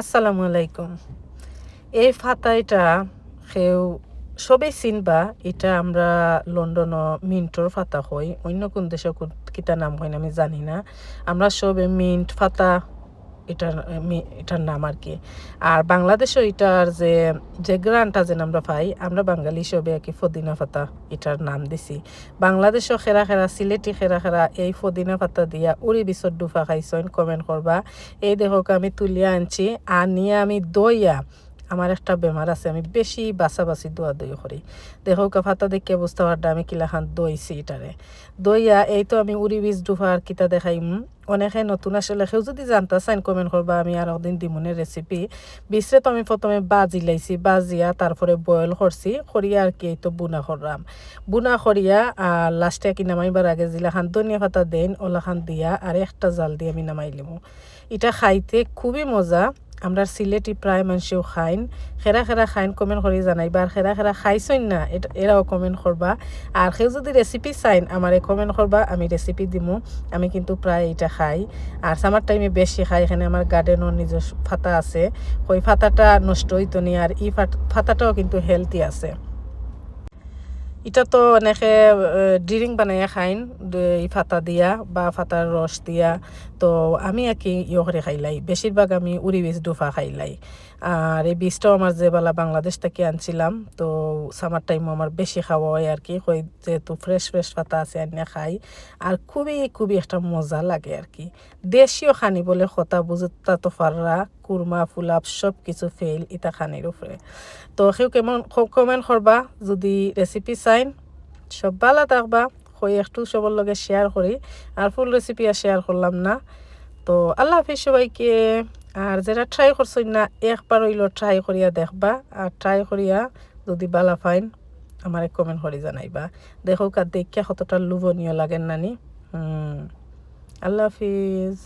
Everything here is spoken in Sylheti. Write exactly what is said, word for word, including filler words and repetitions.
আসসালামু আলাইকুম। এই ফাতা ইটা কেউ সবেই চিনবা, ইটা আমরা লন্ডনো মিন্টর ফাতা কই, অইন্য কুন দেশো কুন কিতা নাম কইন আমি জানি না। আমরা সবে মিন্ট ফাতা ইটার, মি-, ইটার নাম আর কি। আর বাংলাদেশো ইটার যে, যে ঘ্রাণটা যেন আমরা পাই, আমরা বাঙালি সবে আর কি ফদিনা ফাতা ইটার নাম দিছি। বাংলাদেশো কেরা কেরা, সিলেটি কেরা কেরা এই ফদিনা ফাতা দিয়া উরি বিছর ডুফা খাইছইন, comment করবা। এই দেখউক্কা আমি তুলিয়া আনছি, আনিয়া আমি ধইয়া, আমার একটা বেমার আছে, আমি বেশি বাছাবাছি ধোয়াধুয়ি করি। দেখউক্কা ফাতা দেখিয়া বুঝতা পাররা আমি কিলাখান ধইছি ইটারে। ধইয়া এই তো আমি উরি বিছ ডুফা আর কিতা দেখাইমু। অনেকে নতুন আসলে কেউ যুদি জানতা চাইন comment করবা, আমি আরক দিন দিমুনে recipe। বিছরে তো আমি প্রথমে বাজি লাইছি, বাজিয়া তারপরে boil করছি, করিয়া আর কি এই তো বুনা কররাম। বুনা করিয়া আর last-এ আর কি নামাইবার আগে যেলাখান ধনিয়া ফাতা দেইন, অলাখান দিয়া আর একটা জাল দিয়া আমি নামাইলিমু। ইটা খাইতে খুবই মজা। আমরার সিলেটি প্রায় মানষেউ খাইন। কেরা কেরা খাইন comment করি জানাইবা, আর কেরা কেরা খাইছইন না এট-, এরাও comment করবা। আর কেউ যুদি recipe চাইন আমারে comment করবা, আমি recipe দিমু। আমি কিন্তু প্রায় ইটা খাই, আর summer time-এ বেশি খাই। এখানে আমার garden-ও নিজস্ব ফাতা আছে, ওই ফাতাটা নষ্ট অইতো নি, আর ই ফাত-, ফাতাটাও কিন্তু healthy আছে। ইটা তো অনেকে, আহ, drink বানাইয়া খাইন, দ-, ই ফাতা দিয়া বা ফাতার রস দিয়া। তো আমি আর কি ইয়ে করি খাইলাই, বেশিরভাগ আমি উরি বিছ ডুফা খাইলাই। আর এই বিছটাও আমার যে বালা বাংলাদেশ থাকি আনছিলাম, তো summer time-ও আমার বেশি খাওয়া অয় আর কি, কই যেহেতু fresh fresh ফাতা আছে আনিয়া খাই। আর খুবই, খুবই একটা মজা লাগে আর কি। দেশীয় খানি বলে কথা বুঝতা তো পাররা, কুরমা, ফুলাব সব কিছু fail ইতা খানির উপরে। তো কেউ কেমন ক-, comment করবা, যুদি recipe চাইন। সব বালা থাকবা, কই একটু সবর লগে share করি, আর full recipe আর share করলাম না। তো আল্লাহ হাফিজ সবাইকে। আর যেরা try করছইন না, একবার অইলো try করিয়া দেখবা, আর try করিয়া যুদি বালা পাইন, আমারে comment করি জানাইবা। দেখউক্কা দেখিয়া কতটা লোভনীয় লাগের নানি। হুম, আল্লাহ হাফিজ।